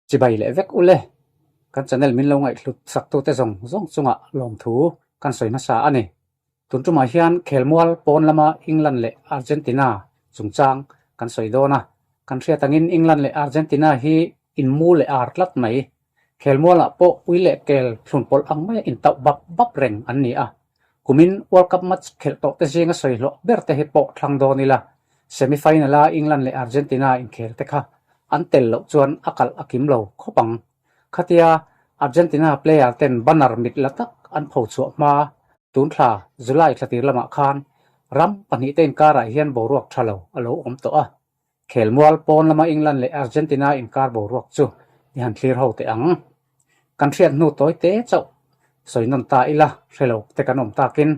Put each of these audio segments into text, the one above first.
Chibai leh vek u le. Kan channel min lo ngaihhlut saktute zawng zawng chungah lawmthu kan sawi hmasa a ni. Tun tumah hian khelmual pawn lama England leh Argentina chungchang kan sawi dawn a. Kan hriat angin England leh Argentina hi inmu leh ar tlat mai. Khelmualah pawh ui leh kel thlun pawlh ang maia intauh bap bap reng an ni a. Kumin World Cup match khelh tawh te zinga sawi hlawh ber te hi pawh thlang dawn ila, semi final a England leh Argentina inkhel te kha an tel loh chuan a kalh a kim lo khawp ang. Khatia Argentina player ten banner mit la tak an pho chhuah hma tun thla July thla tir lamah khan ram pahnihte inkarah hian boruak tha lo a lo awm tawh a. Khelmual pawn lama England leh Argentina inkar boruak chu i han thlir ho teh ang. Kan hriat hnu tawi te chauh sawi nawn ta ila hre lo te kan awm takin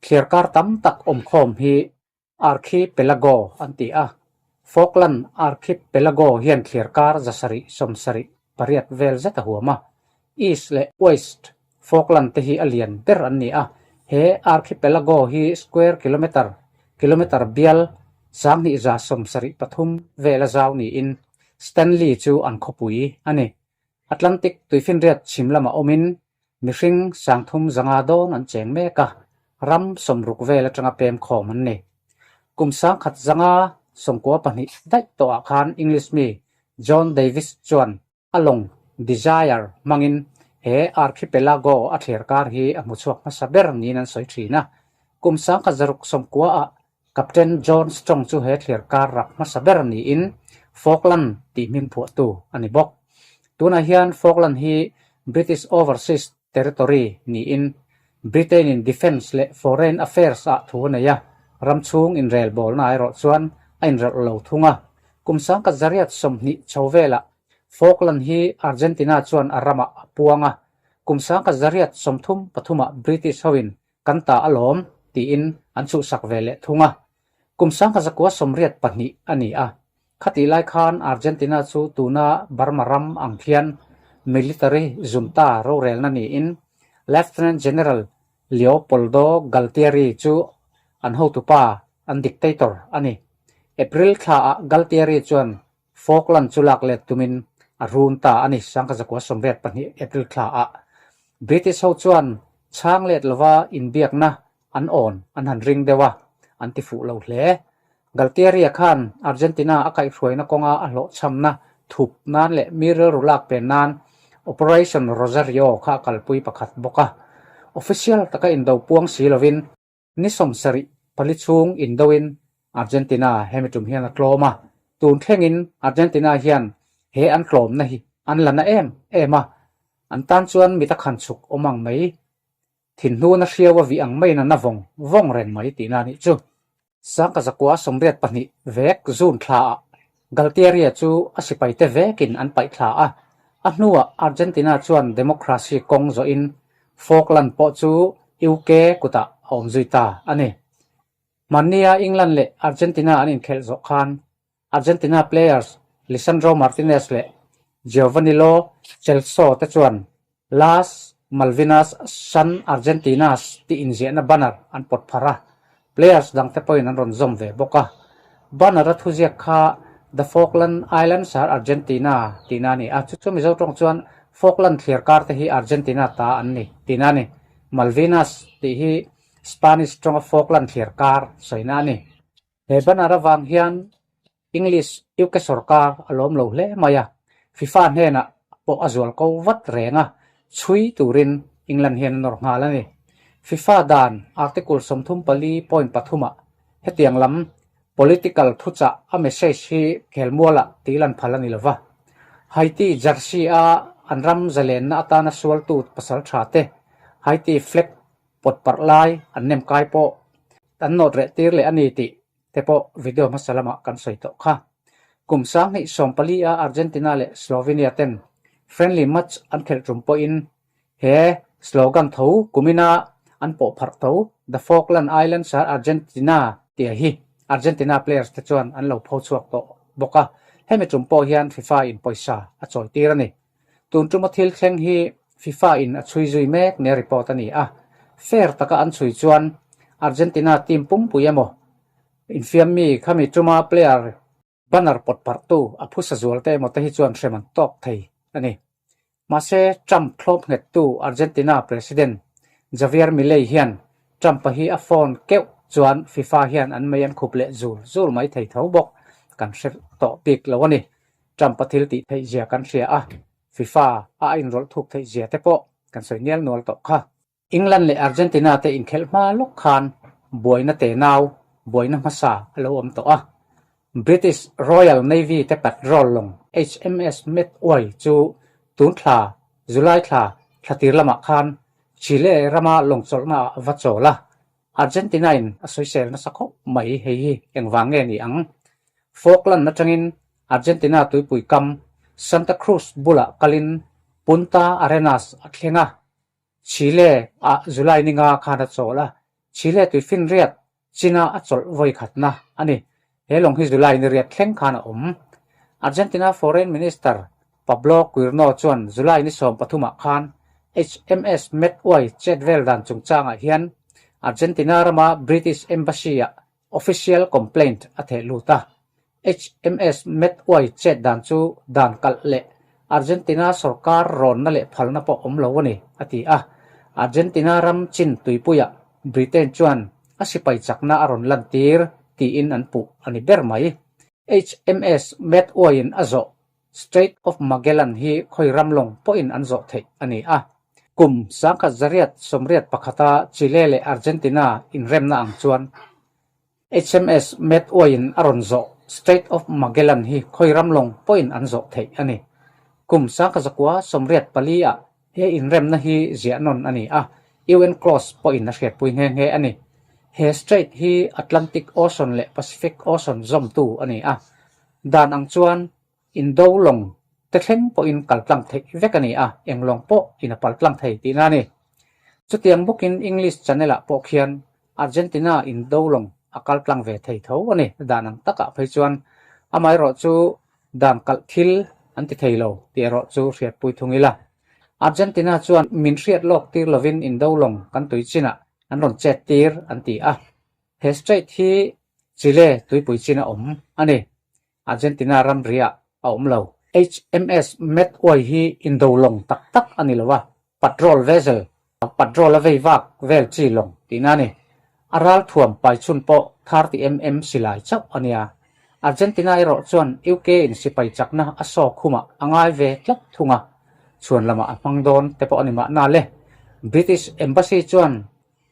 thliar kar tam tak awmkhawm hi Archipelago an ti a. Falkland Archipelago hian thliar kar zasarih sawmsarih pariat vel zet a huam a. East leh West Falkland te hi a lian ber an ni a, he archipelago hi square kilometre, kilometre bial, 2173 vela zau niin Stanley chu an khawpui a ni. Atlantic tuifinriat chhim lamah awmin mihring 3500 dawn an cheng mek a, ram 60 vel atanga pem khawm an ni. Kum 1992 daih tawhah khan English mi John Davis chuan A lawng Desire hmangin he archipelago a thler kar hi a hmu chhuak hmasa ber niin an sawi thin a. Kum 1690 ah Captain John Strong chu he thler kar rak hmasa ber niin Falkland tih hming phuahtu a ni bawk. Tunah hian Falkland hi British Overseas Territory niin Britain-in Defence leh Foreign Affairs-ah thu a nei a, ram chhung inrelbawlna erawh chuan a inrelh lo thung a. Kum 1920 chho velah Falkland hi Argentina chuan a ramah a puang a, kum 1933 ah British hoin kan ta alawm tiin an chhuhsak ve leh thung a. Kum 1982 a ni a, khatih lai khan Argentina chu tuna Burma ram ang khian military junta rorelna niin Lieutenant General Leopoldo Galtieri chu an hotupa, an dictator a ni. April thlaah Galtieri chuan Falkland chu lak let tumin a run ta a ni. 1982 April thla ah British ho chuan chhang let lova inbiakna an awn an han ring deuh a, an ti fuh lo hle. Galtieri-a khan Argentina a kaihhruaina kawnga a hlawhchhamna thup nan leh mi rilru lak pen nan Operation Rosario kha a kalpui pakhat bawk a. Official taka indo puang si lovin, Ni 74 chhung indoin Argentina hemi tum hian a tlawm a, tun thlengin Argentina hian he an tlawmna hi an la na em em a, an tan chuan mit a khan chhuk awm ang mai, thinhnuna hriau a vih ang maiin a na vawng vawng reng mai tihna a nih chu. 1982 vek June thlaah Galtieri-a chu a sipaite vekin an paih thla a, a hnuah Argentina chuan democracy kawng zawhin Falkland pawh chu UK kutah a awm zui ta a ni. Hmannia England leh Argentina an inkhelh zawh khan Argentina players Lisandro Martinez leh Giovanni Lo Celso te chuan Las Malvinas San Argentinas tih inziahna banner an pawt pharh a, players dangte pawhin an rawn zawm ve bawk a. Banner-a thuziak kha The Falkland Islands are Argentina tihna a ni a, chu chu Mizo tawng chuan Falkland thliar kar te hi Argentina ta an ni tihna a ni. Malvinas tih hi Spanish tawnga Falkland thliar kar sawina a ni. He banner avang hian English UK sorkar a lawm lo hle mai a, FIFA hnenah pawh a zual ko vat reng a, chhui turin England hian a nawr nghal a ni. FIFA dan Article 34.3 ah hetiang lam political thuchah a message hi khelmualah tih lan phal a ni lova. Haiti jersey a an ram zalenna atana sualtu pasal tha te Haiti flag pawt parh lai an nem kai pawh an nawt reh tir leh a ni tih te pawh video hmasa lamah kan sawi tawh kha. Kum 2014 a Argentina leh Slovenia ten friendly match an khelh tum pawhin he slogan tho kumina an pawh pharh tho The Falkland Islands are Argentina tih hi Argentina players te chuan an lo pho chhuak tawh bawk a, hemi tum pawh hian FIFA in pawisa a chawi tir a ni. Tun tuma thil thleng hi FIFA in a chhui zui mek nia report a ni a, fair taka an chhui chuan Argentina team pumpui emaw infiam mi khami tuma player banner pawt parhtu a phusa zual te emaw te hi chuan hrem an tawk thei a ni. Mahse, Trump thlawp nghettu Argentina President Javier Milei hian Trump-a hi a phone keuh chuan FIFA hian an mei an khup leh zul zul mai thei tho bawk kan hre tawh bik lo a ni. Trump-a thil tih theih zia kan hria a, FIFA a a inrawlh thuk theih zia te pawh kan sawi nial nual tawh kha. England leh Argentina te inkhelh hma lawk khan buaina tenau, buaina hmasa a lo awm tawh a. British Royal Navy te patrol lawng HMS Medway chu tun thla, July thla, thla tir lamah khan Chile rama lawng chawlhna ah va chawl a. Argentina in a sawisel nasa khawp mai hei hi engvang nge ni ang? Falkland atangin Argentina tuipui kam Santa Cruz bulah kalin Punta Arenas a thleng a. Chile ah July ninga khan a chawl a, Chile tuifinriat China a chawlh vawi khatna a ni. He lawng hi July ni riat thleng khan a awm. Argentina Foreign Minister Pablo Quirno chuan July ni 13 ah khan HMS Medway chet vel dan chungchangah hian Argentina rama British Embassy ah Official complaint a theh lut a, HMS Medway chet dan chu dan kalh leh Argentina sorkar rawnna leh phalna pawh awm lo a ni, a ti a. Argentina ram chin tuipuiah Britain chuan a sipai chakna a rawn lantir tiin an puh a ni ber mai. HMS Medway-in a zawh Strait of Magellan hi khawi ram lawng pawhin an zawh theih a ni a. Kum 1981-a Chile leh Argentina inremna ang chuan HMS Medway-in a rawn zawh Strait of Magellan hi khawi ram lawng pawhin an zawh theih a ni. Kum 1984-ah he inremna hi ziah nawn a ni a, UNCLOS pawhin a hriatpui nghe nghe a ni. He strait hi Atlantic Ocean leh Pacific Ocean zawmtu a ni a. Dan ang chuan Indo lawng te thleng pawhin kal tlang theih vek a ni a, eng lawng pawh in a pal tlang thei tihna a ni. Chutiang bawkin English Channel ah pawh khian Argentina Indo lawng a kal tlang ve thei tho a ni. Dan ang takah phei chuan amaherawh chu dan kalh thil an ti thei lo tih erawh chu hriatpui thung ila. Argentina chuan min hriat lawk tir lovin Indo lawng kan tui chinah an rawn chet tir an ti a. He strait hi Chile tuipui chin a awm a ni. Argentina ramriah a awm lo. HMS Medway hi indo lawng tak tak a ni lo a, patrol vessel, patrol a vei vak vel chi lawng tihna a ni. A ral thuam pai chhun pawh 30mm silai chauh a nia. Argentina erawh chuan UK in sipai chakna a saw khumah a ngai ve tlat thung a, chhuan lamah a hmang dawn te pawh a ni mahna le. British Embassy chuan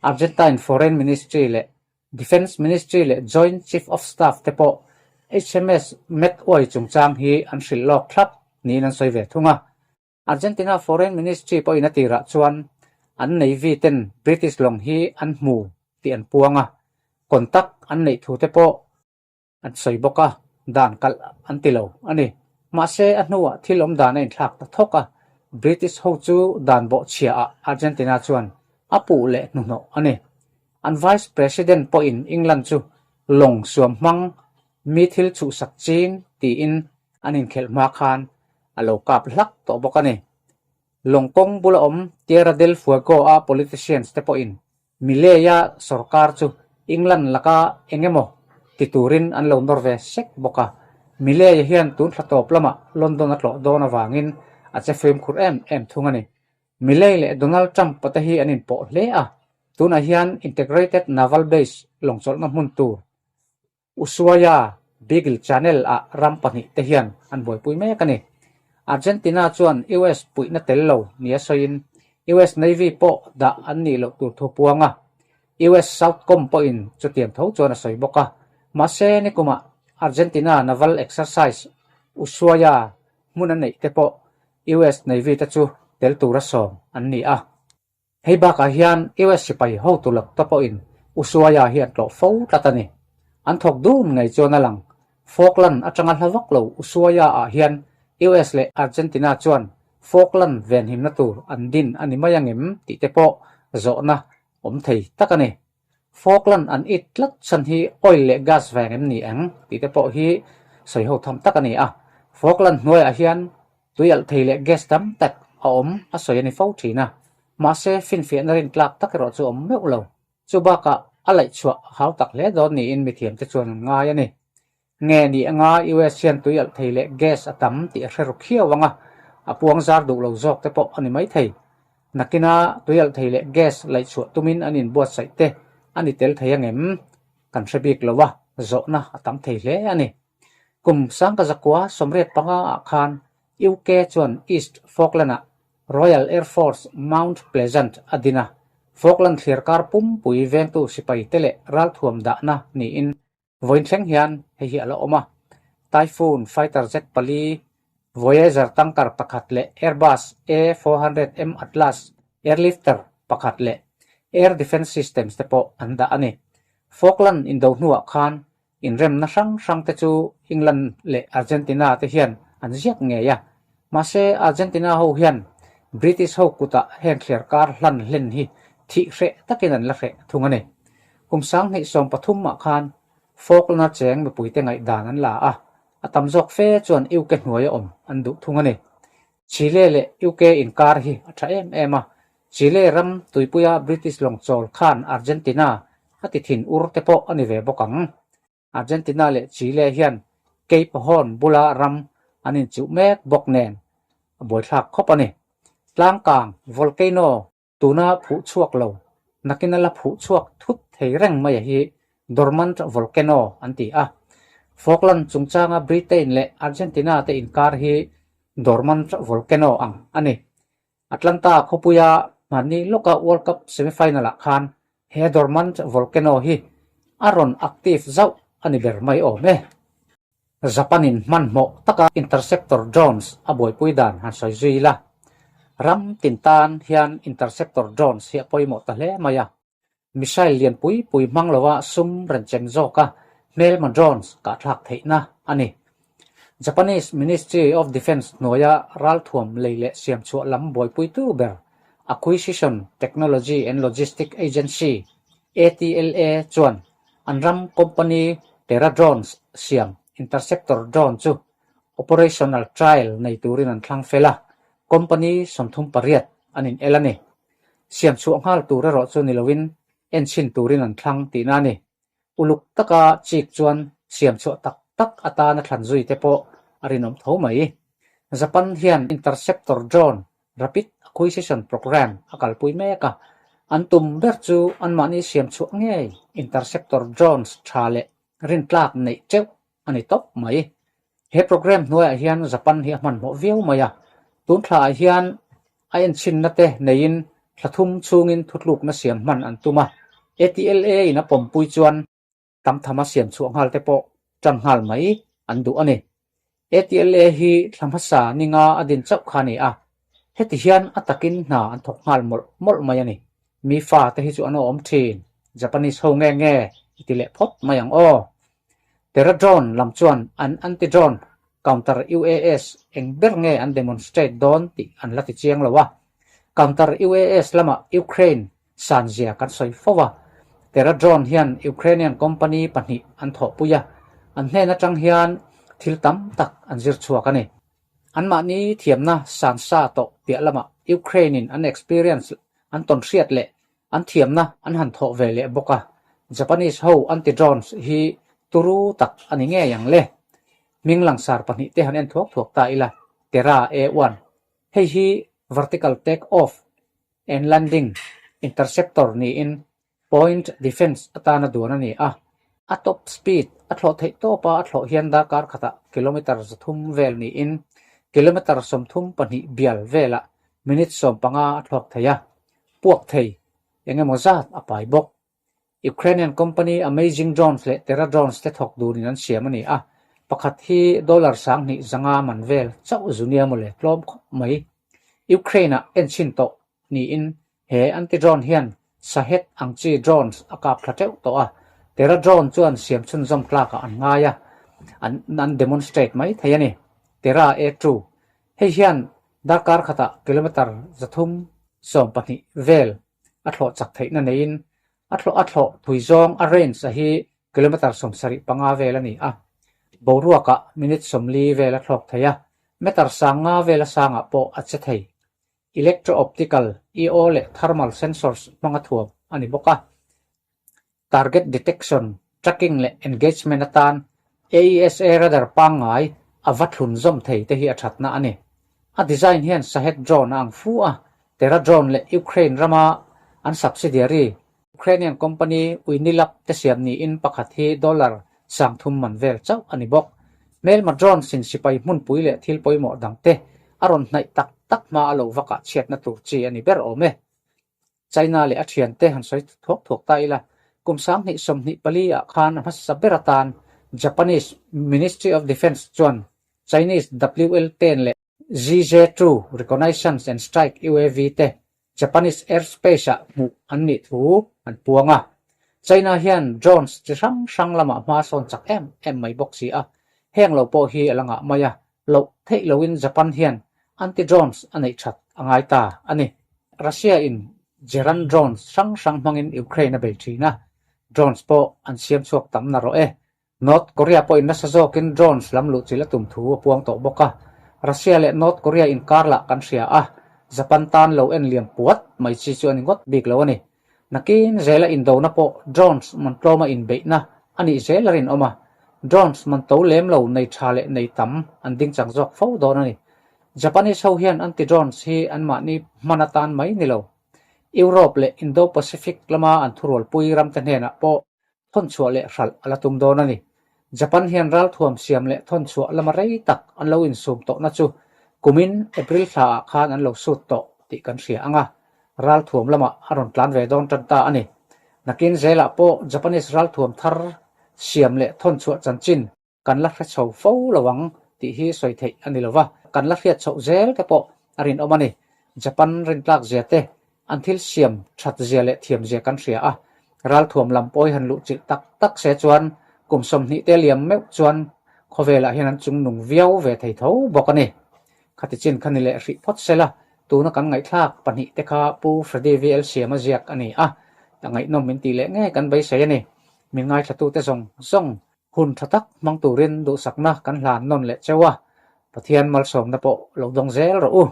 Argentine Foreign Ministry leh Defence Ministry leh Joint Chief of Staff te pawh HMS Medway chungchang hi an hrilh lawk thlap niin an sawi ve thung a. Argentina Foreign Ministry pawhin a tirah chuan an Navy ten British lawng hi an hmu tih an puang a, contact an neih thu te pawh An sawi bawk a, dan kalh an ti lo a ni. Mahse, a hnuah thil awm dan a inthlak ta thawk a, British ho chu dan bawhchhia ah Argentina chuan a puh leh hnuhnawh a ni. An Vice President pawhin England chu lawng suam hmang mi thil chhuhsak ching tiin an inkhelh hma khan a lo kap hlak tawh bawk a ni. Lawng kawng bula awm Tierra del Fuego-a politicians te pawhin Milei-a sorkar chu England laka eng emaw ti turin an lo nawr ve sek bawk a. Milei-a hian tun thla tawp lamah London a tlawh dawn avangin a che fimkhur em em thung a ni. Milei leh Donald Trump-a te hi an inpawh hle a, tunah hian Integrated Naval Base lawngchawlhna hmun tur Ushuaia Beagle Channel ah ram pahnihte hian an buaipui mek a ni. Argentina chuan US puihna tel lo nia sawiin US Navy pawh dah an nih loh tur thu puang a. US Southcom pawhin chutiang tho chuan a sawi bawk a. Mahse nikumah Argentina Naval Exercise Ushuaia hmun a neih te pawh US Navy te chu tel tura sawm an ni a. Hei bakah hian US sipai hotu lakte pawhin Ushuaia hi an tlawh fo tlat a ni. An thawk dun ngei chuan a lang. Falkland atanga hla vak lo Ushuaia ah hian US leh Argentina chuan Falkland venhimna tur an din a ni mai angem tih te pawh zawhna awm thei tak a ni. Falkland an it tlat chhan hi oil leh gas veng em ni ang tih te pawh hi sawi ho tham tak a ni a. Falkland hnuaiah hian tui alh thei leh gas tam tak a awm a sawi a ni fo thin a. Mahse finfiahna rin tlak tak erawh chu a awm meuh lo. Chu bakah a laih chhuah a hau tak hle dawn niin mithiamte chuan an ngai a ni. Nge ni anga US hian tui alh thei leh gas a tam tih a hre ru khiau ang a. a puang zar duh lo zawk te pawh a ni maithei. Nakina tuialh thei leh gas laihchhuah tumin an inbuatsaih te a ni tel thei angem? Kan hre bik lo a, zawhna a tam thei hle a ni. Kum sangkazakua 85 ah khan UK chuan East Falkland-ah Royal Air Force Mount Pleasant a din a, Falkland thliarkar pumpui vengtu sipaite leh ralthuam dahna niin vawiin thleng hian hei hi a la awm a. Typhoon fighter jet pali, Voyager tanker pakhat leh Airbus A400M Atlas airlifter pakhat leh air defence systems te pawh an dah a ni. Falkland indo hnuah khan Inremna hrang hrang te chu England leh Argentina te hian an ziak ngei a, mahse Argentina ho hian British ho kutah heng thliarkar hlan hlen hi thih hreh takin an la hreh thung a ni. Kum 2013 ah khan Falkland-a cheng mipuite ngaihdan an la a, a tam zawk fe chuan UK hnuaia awm an duh thung a ni. Chile leh UK inkar hi a tha em em a, Chile ram tuipuia British lawng chawl khan Argentina a ti thin ur te pawh a ni ve bawk ang. Argentina leh Chile hian Cape Horn bula ram an inchuh mek bawk nen a buaithlak khawp a ni. Tlangkang, volcano, Tuna phuh chhuak lo, nakin a la phuh chhuak thut thei reng mai a hi Dormant Volcano an ti a. Falkland chungchanga Britain leh Argentina te inkar hi Dormant Volcano ang a ni. Atlanta khawpuia hmanni lawka World Cup semi-final-ah khan he Dormant Volcano hi a rawn active zauh a ni ber mai awm e. Japan-in hmanhmawh taka interceptor drones a buaipui dan han sawi zui ila, ram tin tan hian interceptor drones hi a pawimawh ta hle mai a. Missile lian pui pui hmang lova sum renchem zawka hmelma drones kahthlak theihna a ni. Japanese Ministry of Defence hnuaia ralthuam lei leh siamchhuah lam buaipuitu ber Acquisition Technology and Logistic Agency, ATLA, chuan An ram company Terra Drones siam interceptor drone chu operational trial nei turin an thlang fel a, company 38 an in el a ni. Siam chhuah nghal tur erawh chu ni loin enchhin turin an thlang tihna a ni. Uluk taka chik chuan siam chhuah tak tak atana thlan zui te pawh a rinawm tho mai. Japan hian interceptor drone Rapid Acquisition Programme a kalpui mek a, an tum ber chu anmahni siam chhuah ngei interceptor drones tha leh rintlak neih teuh a ni tawp mai. He programme hnuaiah hian Japan hi a hmanhmawh viau mai a, tun thlaah hian a enchhinna te neiin thla thum chhungin thutlukna siam hman an tum a, ATLA in a pawmpui chuan tam thama siam chhuah nghal te pawh tan nghal mai an duh a ni. ATLA hi thla hmasa ni nga a din chauh kha a ni a, heti hian a takin hna an thawk nghal mawlh mawlh mai a ni. Mi fa te hi chu an awm thin, Japanese ho nge nge i ti leh phawt mai ang aw. Terra drone lam chuan an anti-drone counter UAS eng ber nge an demonstrate dawn tih an la ti chiang lo a. Counter UAS lamah Ukraine San zia kan sawi fo a, Terra Drone hian Ukrainian company pahnih an thawhpui a, an hnen atang hian thil tam tak an zir chhuak a ni. Anmahni thiamna san sa tawh piah lamah Ukraine-in an experience an tawn hriat leh an thiamna an han thawh ve leh bawk a, Japanese ho anti-drones hi turu tak a ni ngei ang le. Hming langsar pahnih te han en thuak thuak ta ila, Terra A1. Hei hi vertical take off and landing interceptor niin point defence atana duan a ni a. A top speed a thlawh theih tawpa a thlawh hian darkar khatah kilometre 300 vel niin kilometre 32 bial velah minute 15 a thlawk thei a, puak thei eng emaw zat a pai bawk. Ukrainian company Amazing Drones leh Terra Drones te thawk dunin an siam a ni a, pakhat hi dollar 2500 man vel chauh zu nia mawle tlawm khawp mai. Ukraine-ah enchhin tawh niin he anti-drone hian Shahed ang chi drones a kap thla teuh tawh a, Terra drone chuan siam chhunzawm tlakah an ngai a, an an demonstrate mai thei a ni. Terra A2 Hei hian darkar khatah kilometre 312 vel a thlawh chak theihna neiin a thlawh a thlawh thui zawng a range a hi kilometre 75 vel a ni a, boruakah minute 40 vel a thlawk thei a, meter 50 vel a sangah pawh a che thei. Electro-optical, EO, leh thermal sensors hmanga thuam a ni bawk a. Target detection, tracking leh engagement atan AESA radar pangngai a va thlun zawm thei te hi a thatna a ni. A design hian Shahed drone a ang fu a, Terra drone leh Ukraine rama an subsidiary Ukrainian company Uinilab te siam niin pakhat hi dollar 3000 man vel chauh a ni bawk. Hmelma drones in sipai hmunpui leh thil pawimawh dangte a rawn hnaih tak tak hma a lo vakah chhiatna tur chi a ni ber awm e. China leh a thiante han sawi thuak thuak ta ila, kum 2024 ah khan a hmasa ber atan Japanese Ministry of Defence chuan Chinese WL-10 leh ZJ-2 Reconnaissance and Strike UAV te Japanese airspace ah hmuh an nih thu an puang a. China hian drones chi hrang hrang lamah hma sawn chak em em mai bawk si a, heng lo pawh hi a la ngah mai a, loh theih loin Japan hian anti-drones a neih that a ngai ta a ni. Russia in Geran drones hrang hrang hmangin Ukraine a bei thin a, drones pawh an siam chhuak tam na rawh e. North Korea pawhin nasa zawkin drones lam luh chilh a tum thu a puang tawh bawk a. Russia leh North Korea inkar lah kan hria a, Japan tan lo en liam puat mai chi chu a ni ngawt bik lo a ni. Nakin zela indona pawh drones man tlawma inbeihna a nih zel a rinawm a, drones man to lem lo nei tha leh nei tam an ding chang zawk fo dawn a ni. Japanese ho hian anti-drones hi anmahni hman atan mai ni lo. Europe leh Indo-Pacific lama an thurualpui ramte hnenah pawh thawnchhuah leh hralh a la tum dawn a ni. Japan hian ralthuam siam leh thawnchhuah lama rei tak an lo insum tawhna chu kumin April thla ah khan an lo sut tawh tih kan hria ang a, ralthuam lamah a rawn tlan ve dawn tan ta a ni. Nakin zelah pawh Japanese ralthuam thar siam leh thawnchhuah chanchin kan la hre chho fo lo ang tih hi sawi theih a ni lo va, kan la hriat chhoh zel te pawh a rinawm a ni. Japan rintlak zia te, an thil siam that zia leh thiam zia kan hria a, ralthuam lam pawi han luh chilh tak tak se chuan kum 20 te liam meuh chuan khawvelah hian an chungnung viau ve thei tho bawk a ni. Khati chin kha ni leh hrih phawt sela, tuna kan ngaihthlak pahnih te kha Pu Freddy VL Siama ziak a ni a, a ngaihnawm min tih leh ngei kan beisei a ni. Min ngaithlatute zawng zawng Hun tha tak hmang turin duhsakna kan hlan nawn leh cheu a, Pathian malsawmna pawh lo dawng zel rawh u.